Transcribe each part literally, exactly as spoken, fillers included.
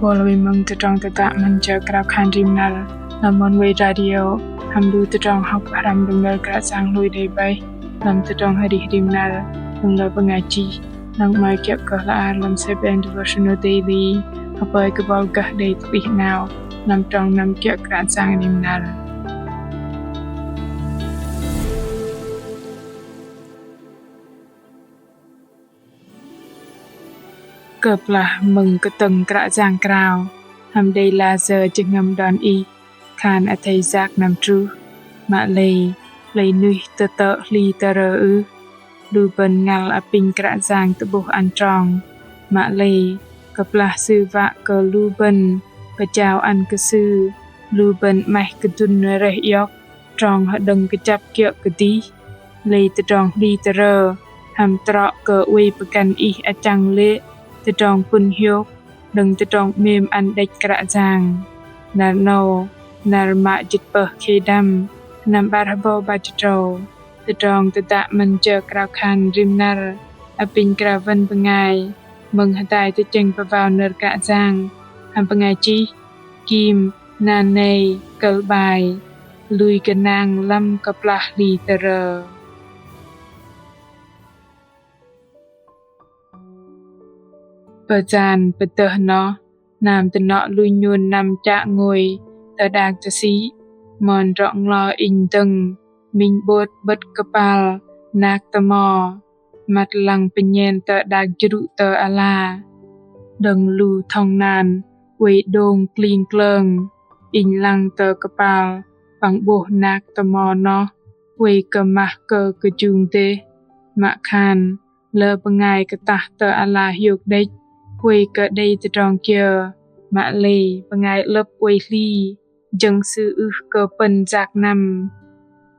Bol wei mơ̆ng tơdrong tơdă 'Măn Jơ Krao Khan Rim Năr lăm Oneway Radio hăm lu tơdrong hŏk pơhrăm đơ̆ng nơ̆r Kră Yang hlôi đei 'bôh lăm tơdrong arih rim năr đơ̆ng lơ bơngai chih. Năng 'mơ̆i kiơ̆ kơ hla ar lăm Seven Devotional Daily. Hơpơi kơ bol gơh đei tơplih 'nao lăm trong năm kiơ̆ Kră Yang rim năr. Kơplah mơ̆ng kơtơ̆ng Kră Yang krao hăm đei layơ jơhngơ̆m đon Ih khan athei yak năm truh, mă lei hlei nuih tơtơ̆ hli tơrơ ưh? Lu bơ̆n ngăl apinh Kră Yang tơ'bôh ăn trong, mă lei kơplah Sư wă kơ lu bơ̆n pơjao ăn kơ Sư, lu bơ̆n 'maih kơdŭn rơih iŏk trong hơđơ̆ng kơjăp kiơ̆ kơdih. Lei tơdrong hli tơrơ hăm trŏ kơ oei pơgăn ih achăng lê̆ tơdrong pŭn hiôk đơ̆ng tơdrong 'mêm ăn đĕch Kră Yang. Năr 'nâu, năr mă jĭt pơh khei đăm, sơnăm 'bar hơbâu 'bar jĭt tơdrâu. Tơdrong tơdă 'Măn Jơ Krao Khan Rim Năr apinh krao wăn bơngai mơ̆ng hơdai tơchĕng pơwao nơ̆r Kră Yang hăm bơngai chih Kim Nan Nei, kơ̆l 'bai Lui gơnang lăm kơplah hli tơrơ. Pơjan pơdơh noh, hnam tơnŏ lui nhôn năm chă ngôi tơ đak tơsĭ, mon drŏ-nglo inh dơ̆ng minh 'bôt 'bơ̆t kơpal nak tơmo, măt lăng pơnhen tơ đak jrŭ tơ ala. Đơ̆ng lu thŏng nan oei đông kling klơng, inh lăng tơ kơpal păng 'bôh nak tơmo noh oei kơ mah kơ kơjung dêh, mă khan lơ bơngai kơtah tơ ala hiôk đĕch, oei kơ đei tơdrong kiơ, mă lei bơngai 'lơ̆p oei hli jơ̆ng sư ưh kơ pơ̆n yak năm.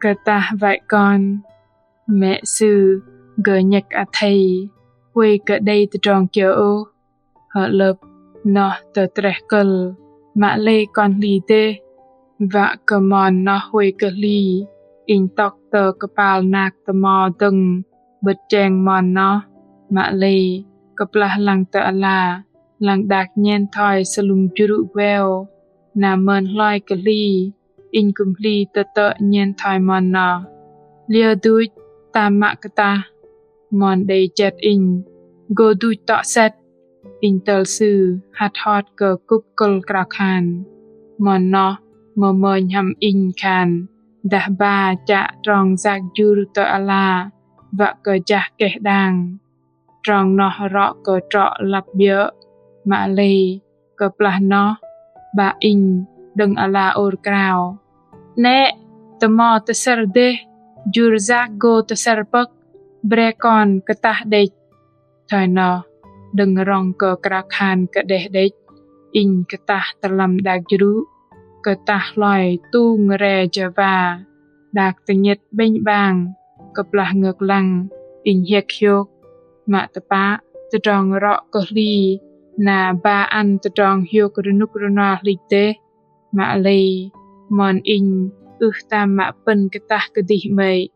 Kơtah wai kon, mĕ sư gơh nhĕk athei, oei kơ đei tơdrong kiơ ôh. Hơ'lơ̆p noh tơtreh kơ̆l, mă lei kon hli dêh, wă kơ mon noh oei kơ hli. Inh tŏk tơ kơpal nak tơmo dơ̆ng 'bơ̆t cheng mon noh, mă lei kơplah lăng tơ ala, lăng đak nhen thoi sơlŭng jrŭ gueo, na mơn hloi kơ hli, inh kư̆m hli tơtơ̆ nhen thoi mon noh. Liơ duch tam mă kơtah? Mon đei jet inh, gô duch tŏ sĕt. Inh tơl sư hăt hot kơ kŭp kơ̆l krao khan. Mon noh mơmơnh hăm inh khan dah ba chă trong yak jur tơ ala, wă kơ jah keh đang. Trong noh rŏ kơ trŏ lăp 'biơ̆, mă lei kơplah noh 'bă inh đơ̆ng ala ôr krao: 'Nĕ, tơmo tơsơ̆r dêh, jur yak gô tơsơ̆r pơ̆k, bre kon kơtah đĕch. Thoi noh, đơ̆ng rŏng kơ krao khan kơđeh đĕch, inh kơtah tơ lăm đak jrŭ, kơtah hloi tung re jơwa, đak tơnhĕt 'bĕnh 'bang. Kơplah ngơ̆k lăng, inh hiĕk hiôk, mă tơpă tơdrong rŏ kơ hli na ba ăn tơdrong hiôk rơnŭk rơnua hlĭch dêh. Mă lei mon inh ưh tam mă pơ̆n kơtah kơdih 'mơ̆i.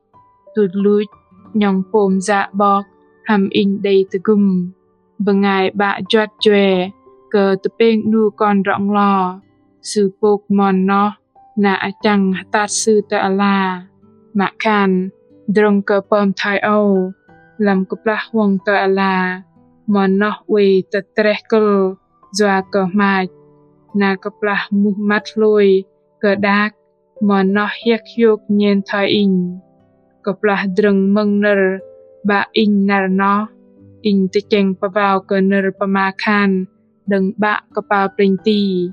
Tuch luch 'nhŏng pôm yă 'bok hăm inh đei tơgŭm. Bơngai 'bă juăt jue kơ tơpêng 'nu kon drŏ-nglo, sư pôk mon noh na achăng hơtat sư tơ ala. Mă khan drơ̆ng kơ pơm thoi âu, lăm kơplah huŏng tơ ala, mon noh oei tơtreh kơ̆l yua kơ hmach. Na kơplah muh măt hlôi kơ đak, mon noh hiĕk hiôk nhen thoi inh. Kơplah drơ̆ng mơ̆ng nơ̆r 'bă inh năr noh, inh tơchĕng pơwao kơ nơ̆r pơma khan đơ̆ng 'Bă kơpal plĕnh ti.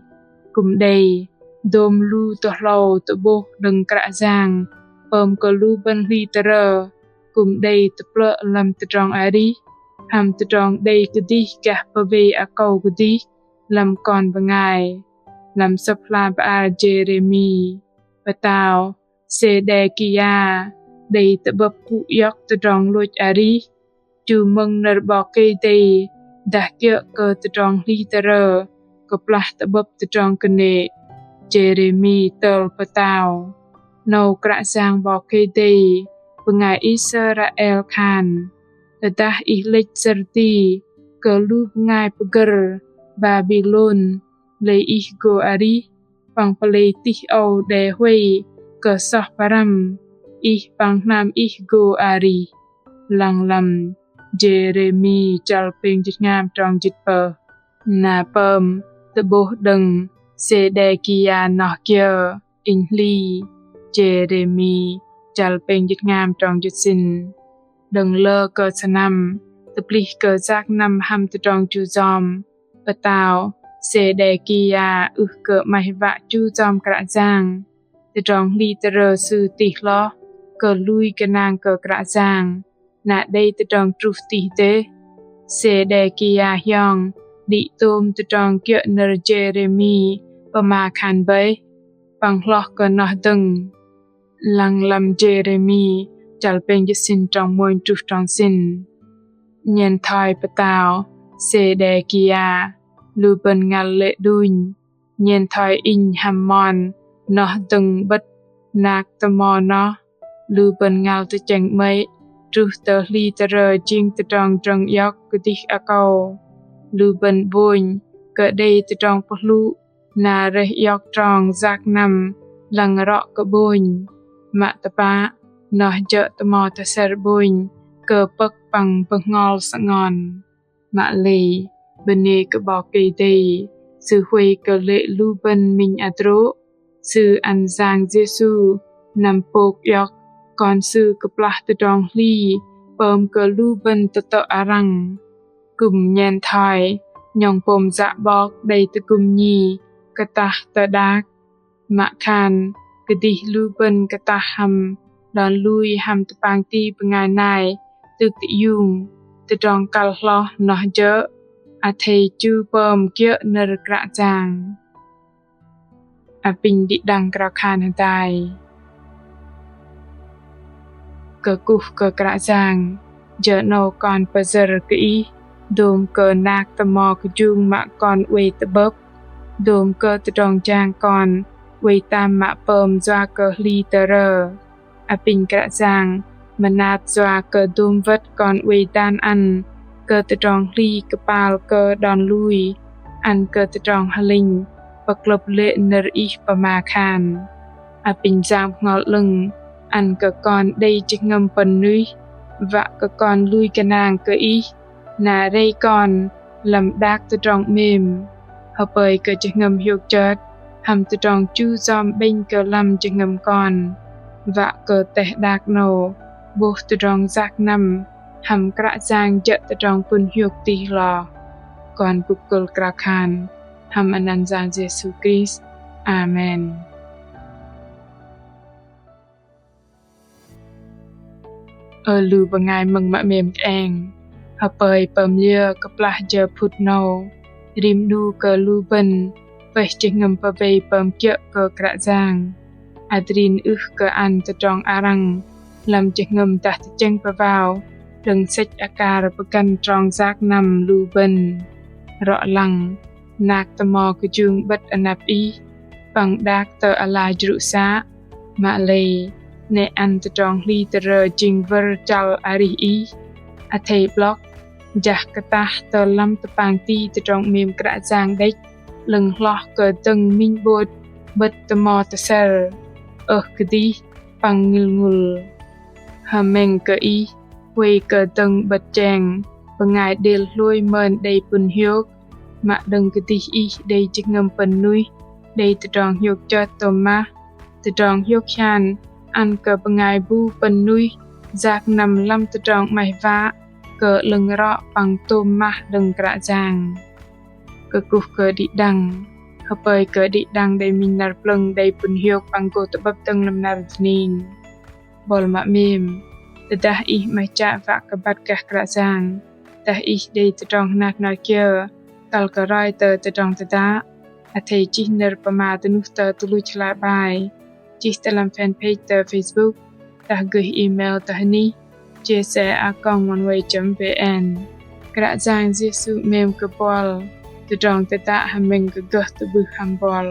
Kư̆m đei dôm lu tơhlâu tơ'bôh đơ̆ng Kră Yang pơm kơ lu bơ̆n hli tơrơ, kư̆m đei tơplơ̆ lăm tơdrong arih hăm tơdrong đei kơdih gah pơwei akâu kơdih lăm kon bơngai. Lăm sơ̆p hla bơar Jêrêmi, pơtao Sêđêkia đei tơ'bơ̆p pŭ iŏk tơdrong lôch arih. Chu mơ̆ng nơ̆r 'Bok Kei-Dei dah kiơ̆ kơ tơdrong hli tơrơ kơplah tơ'bơ̆p tơdrong kơnê̆. Jêrêmi tơl pơtao: 'Nâu Kră Yang 'Bok Kei-Dei bơngai Israel khan: Tơdah ih lĕch sơ̆r ti kơ lu bơngai pơgơ̆r Babilôn, lei ih gô arih, păng pơlei tih âu đe huay kơ soh pơrăm ih păng hnam ih gô arih. Lăng lăm Jêrêmi chăl pêng jĭt hngam trong jĭt pơh. Na pơm tơ'bôh đơ̆ng Sêđekia noh kiơ inh hli. Jêrêmi chăl pêng jĭt hngam trong jĭt sĭn. Đơ̆ng lơ kơ sơnăm tơplih kơ yak năm hăm tơdrong chu yom, pơtao Sêđekia ưh kơ 'maih wă chu yom Kră Yang. Tơdrong hli tơrơ sư tih hloh kơ lui gơnang kơ Kră Yang, na đei tơdrong truh tih dêh. Sêđekia hiong đĭ tôm tơdrong kiơ̆ nơ̆r Jêrêmi pơma khan bơih, păng hloh kơ noh dơ̆ng. Lăng lăm Jêrêmi chăl pêng jĭt sĭn trong mônh truh trong sĭn. Nhen thoi pơtao Sêđekia, lu bơ̆n ngăl lê̆ đunh. Nhen thoi inh hăm mon noh dơ̆ng 'bơ̆t nak tơmo noh, lu bơ̆n ngăl tơchĕng 'mơ̆i truh tơ hli tơrơ jing tơdrong drơ̆ng iŏk kơdih akâu. Lu bơ̆n 'bônh kơ đei tơdrong pơhlŭ na rơih iŏk trong yak năm lăng rŏ kơ 'bônh. Mă tơpă, noh jơ̆ tơmo tơsĕr 'bônh kơ pơ̆k păng bơhngol sơngon. Mă lei, bơnê kơ 'Bok Kei-Dei, Sư huay kơ lê̆ lu bơ̆n minh hơdrô̆. Sư ăn Yang Yêsu năm pôk iŏk Kon Sư kơplah tơdrong hli pơm kơ lu bơ̆n tơtơ̆ arăng. Kư̆m nhen thoi nhŏng pôm yă 'bok đei tơgŭm nhi kơtah tơ đak. Mă khan kơdih lu bơ̆n kơtah hăm đon lui hăm tơpang ti bơngai nai tŭk tơiung, tơdrong kăl hloh noh jơ̆ athei chu pơm kiơ̆ nơ̆r Kră Yang. Apinh đĭ đăng krao khan hơdai. Kơkuh kơ Kră Yang, jơ 'nâu kon pơyơ̆r kơ Ih, dôm kơ nak tơmo kơjung mă kon oei tơ'bơ̆p, dôm kơ tơdrong jang kon oei tam mă pơm yua kơ hli tơrơ. Apinh Kră Yang mơnat yua kơ dôm wơ̆t kon oei dan ăn kơ tơdrong hli kơpal kơ đon lui, ăn kơ tơdrong hơlĕnh pơklơ̆p lê̆ nơ̆r Ih pơma khan. Apinh Yang Bơhngol 'Lơ̆ng ăn kơ kon đei jơhngơ̆m pơ̆n nuih, wă kơ kon lui gơnang kơ Ih, na rei kon lăm đak tơdrong 'mêm. Hơpơi kơ jơhngơ̆m hiôk chơt hăm tơdrong chu yom 'bĕnh kơ lăm jơhngơ̆m kon, wă kơ teh đak 'nâu 'bôh tơdrong yak năm hăm Kră Yang jơ̆ tơdrong pŭn hiôk tih hloh. Kon kŭp kơ̆l krao khan hăm anăn Yang Yêsu Krist. Amen. Ơ lu bơngai mơ̆ng mă 'mêm kơeng, hơpơi pơm liơ kơplah jơ phŭt 'nâu, rim 'nu kơ lu bơ̆n pơih jơhngơ̆m pơwei pơm kiơ̆ kơ Kră Yang. Adrin ưh kơ ăn tơdrong arăng lăm jơhngơ̆m dah tơchĕng pơwao đơ̆ng sĕch akar pơgăn trong yak năm lu bơ̆n. Rŏ lăng, nak tơmo kơjung 'bơ̆t anăp ih, păng đak tơ ala jrŭ să, mă lei, 'nĕ ăn tơdrong hli tơrơ jing wơ̆r chăl arih ih. Athei 'blŏk, jah kơtah tơ lăm tơpang ti tơdrong 'mêm Kră Yang đĕch, 'lơ̆ng hloh kơ dơ̆ng minh 'bôt 'bơ̆t tơmo tơsĕr, ơh kơdih, păng ngŭl ngŭl. Hơmĕng kơ ih, huay kơ dơ̆ng 'bơ̆t cheng bơngai đêl hlôi mơn đei pŭn hiôk, mă đơ̆ng kơdih ih đei jơhngơ̆m pơ̆n nuih, đei tơdrong hiôk chơt tôm mah, tơdrong hiôk hian ăn kơ bơngai bu pơ̆n nuih yak năm lăm tơdrong 'maih wă kơ 'lơ̆ng rŏ păng tôm mah đơ̆ng Kră Yang. Kơkuh kơ đĭ đăng, hơpơi kơ đĭ đăng đei minh năr plơ̆ng đei pŭn hiôk păng gô tơ'bơ̆p dơ̆ng lăm năr dơning. Bol mă 'mêm, tơdah ih 'maih chă wă kơ băt gah Kră Yang, dah ih đei tơdrong hơnat hơnat kiơ kăl kơ roi tơ tơdrong tơdă, athei chih nơ̆r pơma dơnuh tơ tơluch hla bơar, chih tơ lăm fanpage tơ Facebook, dah gơih email tơ hơnih chia sẻ a còng oneway chấm vn. Kră Yang Yêsu 'mêm kơ bol, tơdrong tơdă hơmĕng kơ gơh tơ'bưh hăm bol.